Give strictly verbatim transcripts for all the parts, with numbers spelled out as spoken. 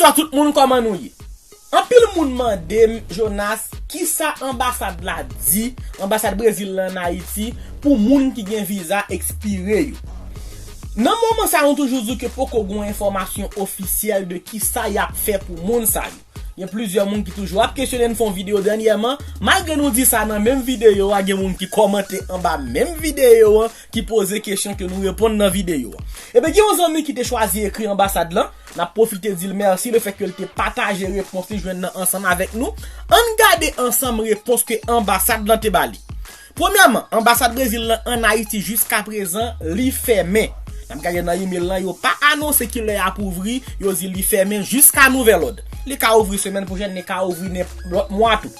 Bonswa tout moun, kòman nou ye? Anpil moun mande m, Jonas, kisa anbasad la di, anbasad Brezil la ann Ayiti, pou moun ki gen viza ekspire yo. Nan moman sa, nou toujou di ke poko gen enfòmasyon ofisyèl de kisa y ap fè pou moun sa yo. Gen plizyè moun ki toujou ap kesyone n, fè yon videyo dènyèman. Malgre nou di sa nan menm videyo a, gen moun ki kòmante anba menm videyo an, ki poze kesyon ke nou reponn nan videyo a. Ebyen, gen yon zanmi ki te chwazi ekri anbasad lan. N ap pwofite di l mèsi lefètke l te pataje repons li jwenn nan ansanm avèk nou. Ann gade ansanm repons ke anbasad lan te ba li. Premyèman, anbasad Brezil lan ann Ayiti jiskaprezan li fèmen. N ap gade nan imel lan, yo pa anonse kilè y ap ouvri, yo di li fèmen jiska nouvèl òd. Li ka ouvri semèn pwochèn, li ka ouvri nen lòt mwa tou.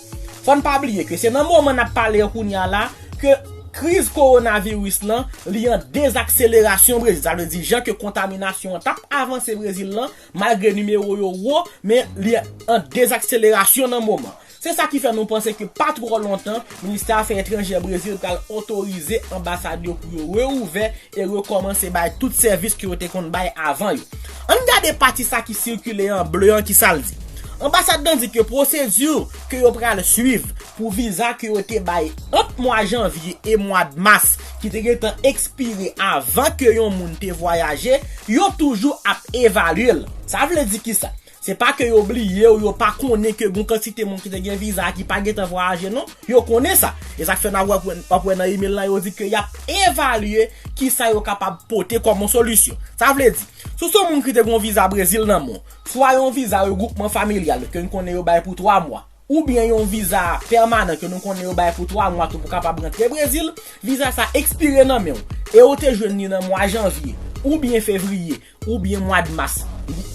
Fò n pa bliye ke se nan moman n ap pale an kounye a la ke kriz kowonaviris lan, li an dezakselerasyon Brezil. Sa vle di jan ke kontaminasyon an t ap avanse Brezil lan, malgre nimewo yo wo, men li an dezakselerasyon nan moman. Se sa ki fè nou panse ke pa twò lontan, ministè afè etranjè Brezil pral otorize anbasad yo pou yo reouvè e rekòmanse bay tout sèvis ke yo te konn bay avan yo. Ann gade pati sa ki sikile an ble an, kisa l di. Anbasad lan di ke pwosedi ke yo pral swiv pou viza ke yo te bay ant mwa janvye e mwa mas ki te gentan ekspire avan ke yon moun te vwayaje, yo toujou ap evalye l. Sa vle di kisa? Se pa ke yo bliye ou yo pa konnen ke gon kantite moun ki te gen viza ki pa gentan vwayaje non. Yo konnen sa. E sa k fè n ap wè, w ap wè nan imel lan, yo di ke y ap evalye kisa yo kapab pote kòm yon solisyon. Sa vle di, si w se yon moun ki te gen yon viza Brezil nan men w, swa yon viza regwoupman familyal ke n konnen yo bay pou twa mwa, oubyen yon viza pèmanan ke nou konnen yo bay pou twa mwa tou pou kapab rantre Brezil, viza sa ekspire nan men w, e w te jwenn li nan mwa janvye, oubyen fevriye, oubyen mwa mas.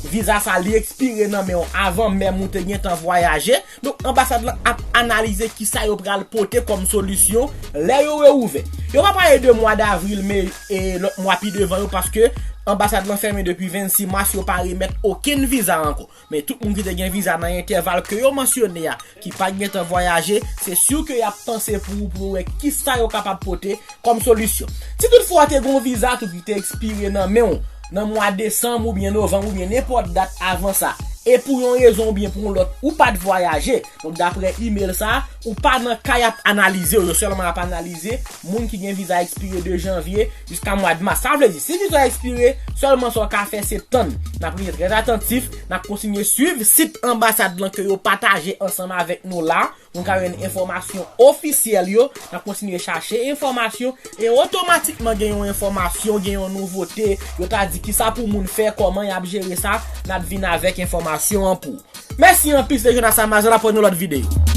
Viza sa li ekspire nan men w avan menm ou te gentan vwayaje. Donk, anbasad lan ap analize kisa yo pral pote kòm solisyon lè yo reouvè. Yo pa pale de mwa davril, me, e lòt mwa pi devan yo, paske anbasad lan fèmen depi vennsis mas, yo pa remèt okenn viza ankò. Men tout moun ki te gen viza nan entèval ke yo mansyone a, ki pa t gentan vwayaje, se si ke y ap panse pou ou, pou yo wè kisa yo kapab pote kòm solisyon. Si toutfwa w te gen yon viza tou ki te ekspire nan men w nan mwa desanm oubyen novanm oubyen nenpòt dat avan sa, e pou yon rezon oubyen pou yon lòt, ou pa t vwayaje, donk, daprè imel sa, ou pa nan ka y ap analize w yo, sèlman y ap analize moun ki gen viza ekspire de janvye jiska mwa mas. Sa vle di, si viza w ekspire, sèlman sa w ka fè, se tann. N ap rete trè atantif, n ap kontinye swiv sit anbasad lan ke yo pataje ansanm avèk nou la, pou n ka jwenn enfòmasyon ofisyèl yo, n ap kontinye chache enfòmasyon, e otomatikman gen yon enfòmasyon, gen yon nouvote, yo ta di kisa pou moun fè, kòman y ap jere sa, n ap vin avèk enfòmasyon an pou ou. Mèsi anpil, se Jonas Amazon, n ap wè nan lòt videyo.